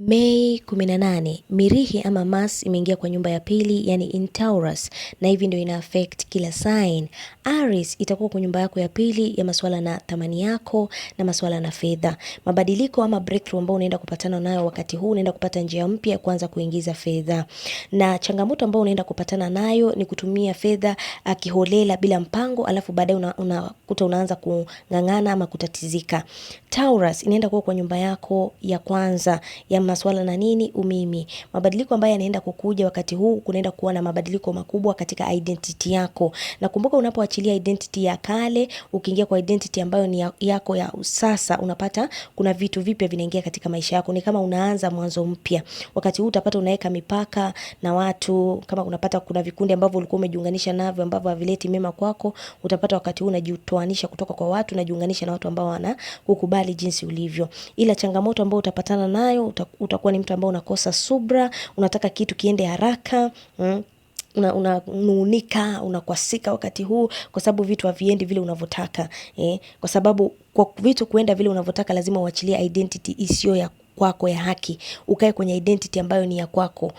Mei 18, Mirihi ama Mars imeingia kwa nyumba ya pili, yani in Taurus, na hivi ndio ina affect kila sign. Aries itakuwa kwa nyumba yako ya pili ya masuala na thamani yako na masuala na fedha. Mabadiliko ama breakthrough ambao unaenda kupatana nayo wakati huu, unaenda kupata njia mpya ya kuanza kuingiza fedha. Na changamoto ambayo unaenda kupatana nayo ni kutumia fedha kiholela bila mpango, alafu baadaye unakuta unaanza kung'ang'ana ama kutatizika. Taurus inaenda kuwa kwa nyumba yako ya kwanza ya masuala na nini umimi. Mabadiliko ambayo yanaenda kukuja wakati huu, kunaenda kuwa na mabadiliko makubwa katika identity yako. Na kumbuka, unapoachilia identity ya kale, ukiingia kwa identity ambayo ni yako ya sasa, unapata kuna vitu vipya vinaingia katika maisha yako. Ni kama unaanza mwanzo mpya. Wakati huu utapata unaweka mipaka na watu, kama unapata kuna vikundi ambavyo ulikuwa umejiunganisha navyo ambavyo havileti mema kwako, utapata wakati huu unajitoanisha kutoka kwa watu, unajiunganisha na watu ambao wana kukubali jinsi ulivyo. Ila changamoto ambayo utapatana nayo, utakuwa ni mtu ambao unakosa subra, unataka kitu kiende haraka, unanung'unika, unakwasika wakati huu kwa sababu vitu haviendi vile unavyotaka, kwa sababu kwa vitu kuenda vile unavyotaka lazima uachilie identity isiyo ya kwako ya haki, ukae kwenye identity ambayo ni ya kwako.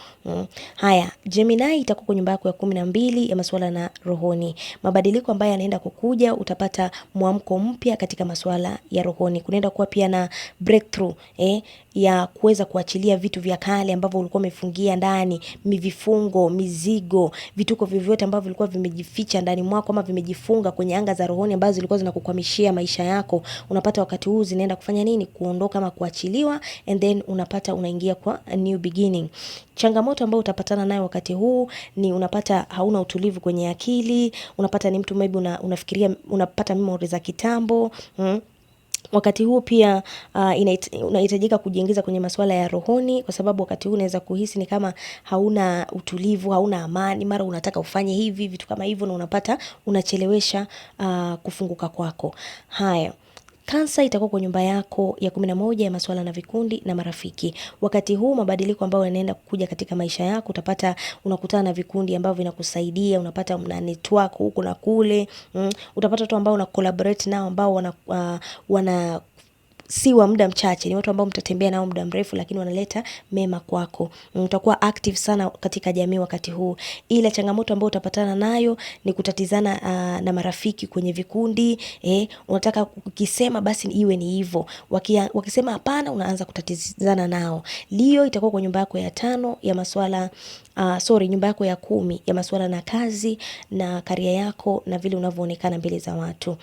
Haya, Gemini itakuwa kwa nyumba yako ya 12 ya masuala na rohoni. Mabadiliko ambayo yanaenda kukuja, utapata mwamko mpya katika masuala ya rohoni. Kunaenda kuwa pia na breakthrough ya kuweza kuachilia vitu vya kale ambavyo ulikuwa umefungia ndani, mivifungo, mizigo, vituko vyovyote ambavyo vilikuwa vimejificha ndani mwako ama vimejifunga kwenye anga za rohoni ambazo zilikuwa zinakukwamishia maisha yako. Unapata wakati huu zinaenda kufanya nini? Kuondoka ama kuachiliwa, and then unapata unaingia kwa a new beginning. Changamoto ambayo utapatana nayo wakati huu ni unapata hauna utulivu kwenye akili, unapata ni mtu maybe unafikiria, unapata memory za kitambo. Wakati huu pia unahitajika kujiingiza kwenye masuala ya rohoni kwa sababu wakati huu unaweza kuhisi ni kama hauna utulivu, hauna amani, mara unataka ufanye hivi, vitu kama hivyo, na unapata unachelewesha kufunguka kwako. Haya. Cancer itakuwa kwa nyumba yako ya 11 ya masuala na vikundi na marafiki. Wakati huu mabadiliko ambayo yanaenda kuja katika maisha yako, utapata unakutana na vikundi ambavyo vinakusaidia, unapata mna network huku na kule, utapata watu ambao una collaborate nao ambao wana si wa muda mchache, ni watu ambao mtatembea nao muda mrefu, lakini wanaleta mema kwako. Utakuwa active sana katika jamii wakati huu. Ila changamoto ambayo utapatana nayo ni kutatizana na marafiki kwenye vikundi, unataka ukisema basi iwe ni hivyo. Wakisema hapana, unaanza kutatizana nao. Leo itakuwa kwa nyumba yako ya 5 ya masuala, sorry, nyumba yako ya 10 ya masuala na kazi na career yako na vile unavyoonekana mbele za watu.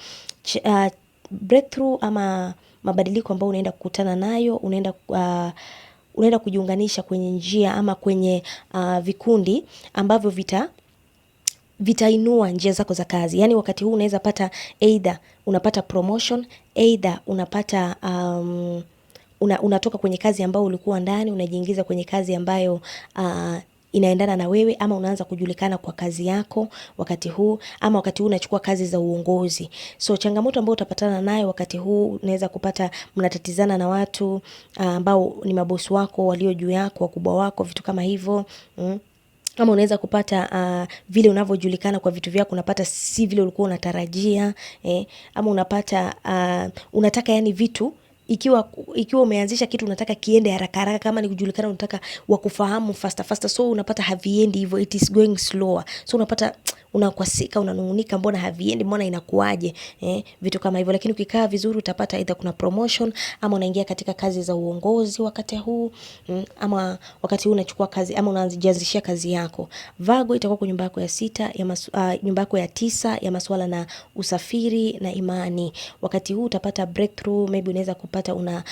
Breakthrough ama mabadiliko ambayo unaenda kukutana nayo, unaenda kujiunganisha kwenye njia ama kwenye vikundi ambavyo vitainua njia zako za kazi. Yani wakati huu unaweza pata either unapata promotion, either unapata unatoka kwenye kazi ambayo ulikuwa ndani, unajiingiza kwenye kazi ambayo inaendana na wewe, ama unaanza kujulikana kwa kazi yako wakati huu, ama wakati huu unachukua kazi za uongozi. So changamoto ambayo utapatana nayo wakati huu, unaweza kupata mnatatizana na watu ambao ni mabosi wako, walio juu yako, wakubwa wako, vitu kama hivyo. Ama unaweza kupata vile unavyojulikana kwa vitu vyako, unapata si vile ulikuwa unatarajia, ama unapata unataka yani vitu ikiwa umeanzisha kitu unataka kiende haraka haraka, kama ni kujulikana unataka wakufahamu faster faster, so unapata haviendi hivyo, it is going slower. So unapata unakwasika, unanung'unika, mbona haviendi, mbona inakuwaje, vitu kama hivyo. Lakini ukikaa vizuri utapata either kuna promotion ama unaingia katika kazi za uongozi wakati huu, ama wakati huu unachukua kazi ama unajianzishia kazi yako. Virgo itakuwa kwa nyumba yako ya 6 ya nyumba yako ya 9 ya masuala na usafiri na imani. Wakati huu utapata breakthrough, maybe unaweza kupata una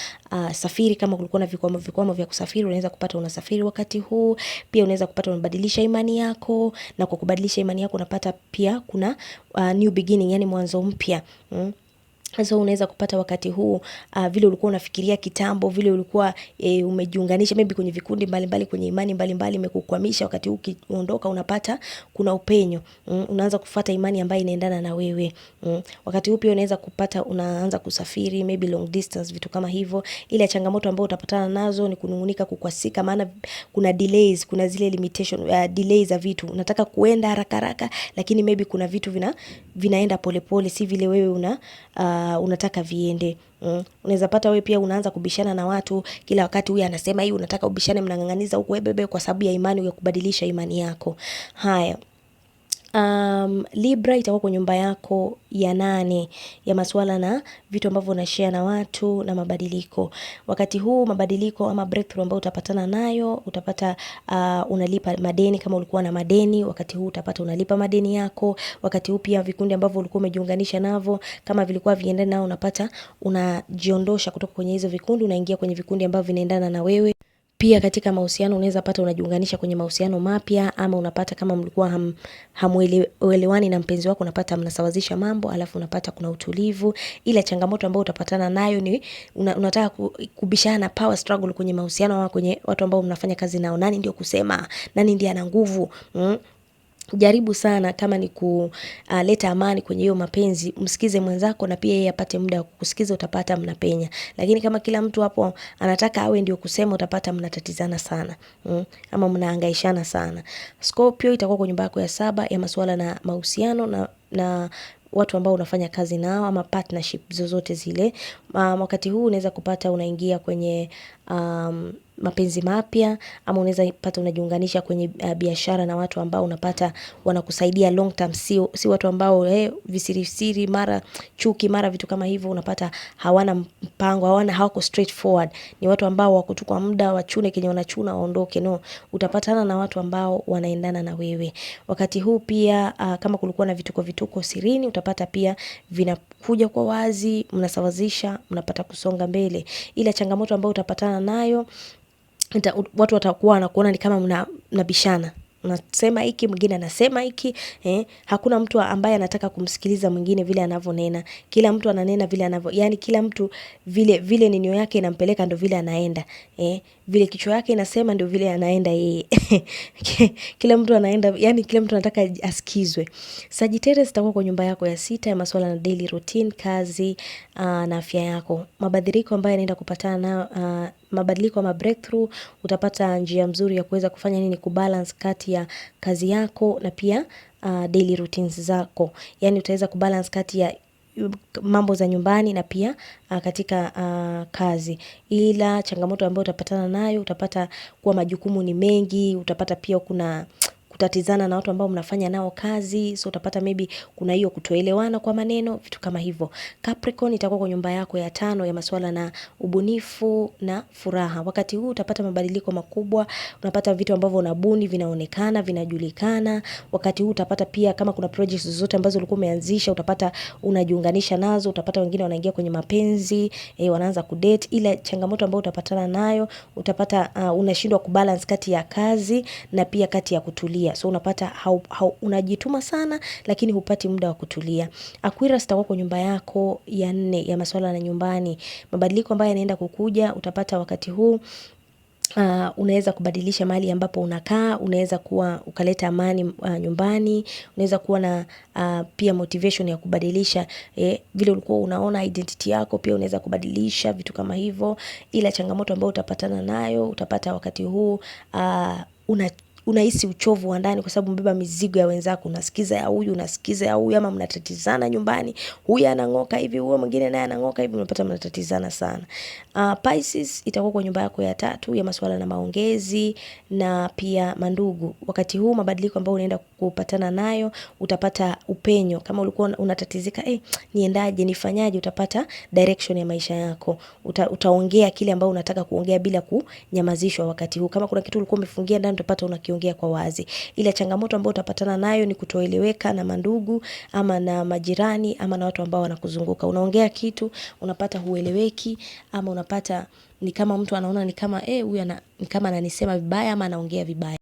safiri kama kulikuwa na vikwamo vya kusafiri, unaweza kupata unasafiri wakati huu. Pia unaweza kupata unabadilisha imani yako, na kwa kubadilisha imani yako unapata pia kuna new beginning, yani mwanzo mpya. So unaweza kupata wakati huu vile ulikuwa unafikiria kitambo, vile ulikuwa umejiunganisha maybe kwenye vikundi mbalimbali, kwenye imani mbalimbali imekukwamisha. Wakati huu ukiondoka unapata kuna upenyo, unaanza kufuata imani ambayo inaendana na wewe. Wakati huu pia unaweza kupata unaanza kusafiri maybe long distance, vitu kama hivyo. Ila changamoto ambayo utapatana nazo ni kunung'unika, kukwasika, maana kuna delays, kuna zile limitation, delays za vitu. Unataka kuenda haraka haraka, lakini maybe kuna vitu vinaenda polepole, si vile wewe unataka viende. Unaweza pata wewe pia unaanza kubishana na watu kila wakati, huyu anasema hii, unataka ubishane, mnang'ang'aniza huku bebe, kwa sababu ya imani ya kubadilisha imani yako. Haya. Libra itakuwa kwa nyumba yako ya 8 ya masuala na vitu ambavyo unashare na watu na mabadiliko. Wakati huu mabadiliko ama breakthrough ambayo utapatana nayo, utapata unalipa madeni kama ulikuwa na madeni, wakati huu utapata unalipa madeni yako. Wakati huu pia vikundi ambavyo ulikuwa umejiunganisha navyo kama vilikuwa viendani nao, unapata unajiondosha kutoka kwenye hizo vikundi, unaingia kwenye vikundi ambavyo vinaendana na wewe. Pia katika mahusiano unaweza pata unajiunganisha kwenye mahusiano mapya ama unapata kama mlikuwa hamuelewani na mpenzi wako, unapata mnasawazisha mambo, alafu unapata kuna utulivu. Ila changamoto ambayo utapatana nayo ni unataka kubishana, power struggle kwenye mahusiano ama kwenye watu ambao mnafanya kazi nao, nani ndio kusema, nani ndiye ana nguvu. Jaribu sana kama ni kuleta amani kwenye hiyo mapenzi, msikize mwenzako na pia yeye apate muda wa kukusikiza, utapata mnapenya. Lakini kama kila mtu hapo anataka awe ndio kusema, utapata mnatatizana sana, ama mnahangaishana sana. Scorpio itakuwa kwa nyumba yako ya 7 ya masuala na mahusiano na watu ambao unafanya kazi nao ama partnership zozote zile. Wakati huu unaweza kupata unaingia kwenye mapenzi mapya ama unaweza pata unajiunganisha kwenye biashara na watu ambao unapata wanakusaidia long term, si watu ambao visirisiri, mara chuki, mara vitu kama hivyo. Unapata hawana mpango, hawako straightforward, ni watu ambao wako tu kwa muda, wachune kenye wanachuna waondoke. No, utapatana na watu ambao wanaendana na wewe. Wakati huu pia kama kulikuwa na vituko vituko sirini, utapata pia vinakuja kwa wazi, mnasawazisha, mnapata kusonga mbele. Ila changamoto ambayo utapatana nayo, watu watakuwa wanakuona ni kama mnabishana, unasema hiki, mwingine anasema hiki. Hakuna mtu ambaye anataka kumsikiliza mwingine vile anavyonena. Kila mtu ananena vile anavyo, yani kila mtu vile vile ninio yake inampeleka ndio vile anaenda, vile kichwa yake inasema ndio vile anaenda yeye. Kila mtu anaenda, yani kila mtu anataka asikizwe. Sagittarius itakuwa kwa nyumba yako ya 6 ya masuala na daily routine, kazi na afya yako. Mabadiliko ambayo yanaenda kupatana nayo, mabadiliko ama breakthrough, utapata njia mzuri ya kuweza kufanya nini, kubalance kati ya kazi yako na pia daily routines zako. Yani utaweza kubalance kati ya mambo za nyumbani na pia katika kazi. Ila changamoto ambayo utapatana nayo, utapata kuwa majukumu ni mengi, utapata pia kuna kutatizana na watu ambao mnafanya nao kazi, so utapata maybe kuna hiyo kutoelewana kwa maneno, vitu kama hivyo. Capricorn itakuwa kwa nyumba yako ya 5 ya masuala na ubunifu na furaha. Wakati huu utapata mabadiliko makubwa, unapata vitu ambavyo unabuni vinaonekana, vinajulikana. Wakati huu utapata pia kama kuna projects zozote ambazo ulikuwa umeanzisha, utapata unajiunganisha nazo, utapata wengine wanaingia kwenye mapenzi, wanaanza kudate. Ila changamoto ambayo utapatana nayo, utapata unashindwa kubalance kati ya kazi na pia kati ya kutulia. So unapata unajituma sana lakini hupati muda wa kutulia. Aquarius itakuwa kwa nyumba yako ya 4 ya masuala na nyumbani. Mabadiliko ambayo yanaenda kukuja utapata wakati huu unaweza kubadilisha mahali ambapo unakaa, unaweza kuwa ukaleta amani nyumbani, unaweza kuwa na pia motivation ya kubadilisha vile ulikuwa unaona identity yako, pia unaweza kubadilisha vitu kama hivyo. Ila changamoto ambayo utapatana nayo, utapata wakati huu unahisi uchovu wa ndani kwa sababu mbeba mizigo ya wenzako, unasikiza ya huyu, unasikiza ya huyu, ama mnatatizana nyumbani, huyu anang'oka hivi, huyu mwingine naye anang'oka hivi, unapata mnatatizana sana. Pisces itakuwa kwa nyumba yako ya 3 ya masuala na maongezi na pia mandugu. Wakati huu mabadiliko ambayo unaenda kupatana nayo, utapata upenyo. Kama ulikuwa unatatizika, niendaje, nifanyaje, utapata direction ya maisha yako. Utaongea kile ambao unataka kuongea bila kunyamazishwa wakati huu. Kama kuna kitu ulikuwa umefungia ndani, utapata unakiongea kwa wazi. Ila changamoto ambayo utapatana nayo ni kutoeleweka na mandugu ama na majirani ama na watu ambao wanakuzunguka. Unaongea kitu, unapata hueleweki, ama unapata ni kama mtu anaona ni kama huyu ni kama ananisema vibaya ama anaongea vibaya.